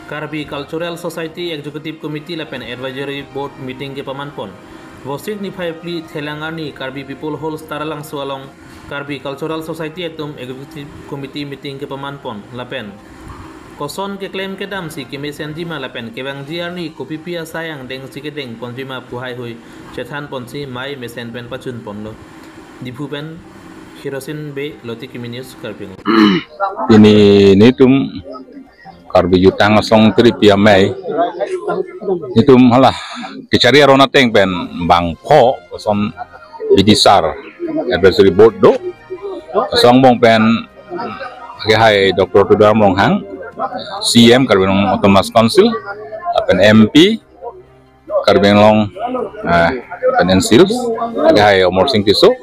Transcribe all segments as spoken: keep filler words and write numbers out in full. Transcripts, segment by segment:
Karbi Cultural Society Executive Committee lapen Advisory Board meeting kepaman pon. Vosik niphai phli Thelang arni Karbi People Hall Taralangso along Karbi Cultural Society atum Executive Committee meeting kepaman pon lapen koson keklem kedam si kemesenji ma lapen kevangji arni kopipi asai angdeng si kedeng ponji ma pu haihui chethan ponsi mei mesen pen pachun ponlo. Diphu pen Hirosin Bey, Loti Kimi News, Karbi Anglong. Pini nelitum Karbi Jutang Asong Tripi Amei, nelitum hala kechari aron ateng pen bangpho koson bidisar advisory board do. Asong angbong pen akehai Doctor Tuliram Ronghang, C M Karbi Anglong Autonomous Council, lapen M P Karbi Anglong, eh, lapen N C Hills, akehai Amarsing Tisso,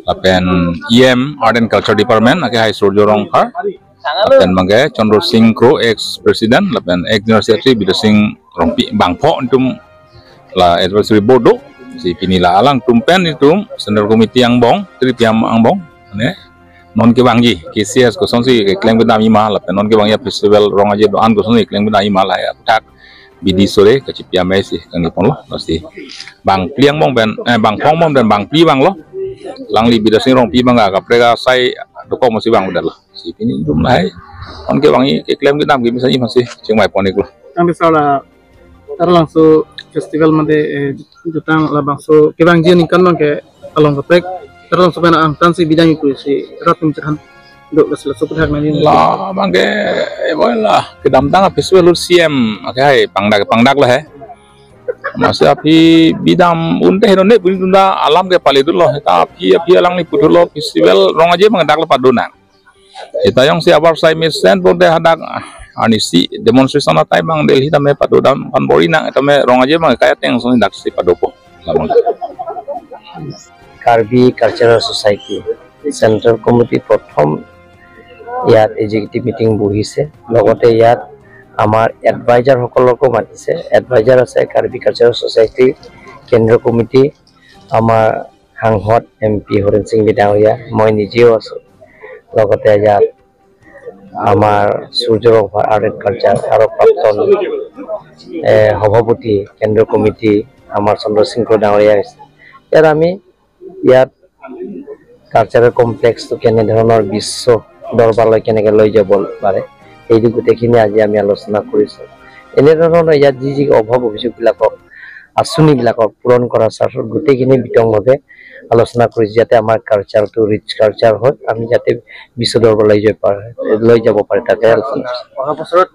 lapen E M Art and Culture Department, akehai Surjya Rongphar, lapen bangke Chandra Sing Kro, ex President, lapen ex General Secretary Bidyasing Rongpi, bangpho nelitum la advisory board do. Si pini la alangtum pen nelitum Central Committee angbong, Tripi Amei angbong, ne, non kevangji K C S kosonsi keklem kedamji ma lapen non kevangji festival Rong Aje do-an kosonsi keklem kedamji ma la ya thak bidi sore kachipi amei si kangni ponlo. Lasi bangphli angbong pen, eh, bangpho angbong pen bangphli vanglo. Alangli Bidyasing Rongpi abang kaprek asai dokok masi vang udah lo. Si pini nelitum lahai non kevangji keklem kedam kemesen ji masi chingvai pon-iklo. Kami sala Taralangso festival mate, eh, jutang labangso kevangji aningkan abangke along kaprek Taralangso pen angtan si bidang iku si rat atum chethan do, laso laso puthak nangji. La abangke, eh, boy la kedamtang festival C M akehai pangdak pangdak lahai. Masi aphi bidam unte heno ne puni tunda alam ke pale dolo. Ta aphi aphi alangli puthot lo festival Rong Aje abang dak lo pado nang. Seta jongsi abar sai mesen bonte hadak, ah, arnisi demonstration atai abang Delhi tame pado dam pan bor-i nang, tame Rong Aje abang kai ateng song daksi padopo. Labang. Karbi Cultural Society Central Committee প্ৰথম ইয়াত executive meeting বহিছে। লগতে ইয়াত আমাৰ এডভাইজাৰ সকলকো মাতিছে। এডভাইজাৰ আছে কাৰ্বি কালচাৰেল ছ'চাইটিৰ কেন্দ্ৰীয় কমিটি, আমাৰ সাংসদ এম পি হৰেণ সিং বি ডাঙৰীয়া, মই নিজেও আছোঁ। লগতে ইয়াত আমাৰ সূৰ্য ৰংফাৰ আৰ্ট এণ্ড কালচাৰ আৰু প্ৰাক্তন, এ, সভাপতি কেন্দ্ৰীয় কমিটি আমাৰ চন্দ্ৰ সিং কো ডাঙৰীয়া আহিছে। ইয়াত আমি ইয়াত কালচাৰেল কমপ্লেক্সটো কেনেধৰণৰ বিশ্ব দৰবাৰলৈ কেনেকে লৈ যাব পাৰে, সেইটো গোটেইখিনি আজি আমি আলোচনা কৰিছোঁ। এনেধৰণৰ ইয়াত যি যি অভাৱ অভিযোগবিলাকক, আঁচনিবিলাকক পূৰণ কৰাৰ স্বাৰ্থত গোটেইখিনি বিতংভাৱে আলোচনা কৰিছোঁ, যাতে আমাৰ কালচাৰটো ৰিচ কালচাৰ হয়, আমি যাতে বিশ্ব দৰবাৰ লৈ যাব পাৰে, লৈ যাব পাৰে, তাকে আলোচনা কৰিছোঁ। অহা বছৰত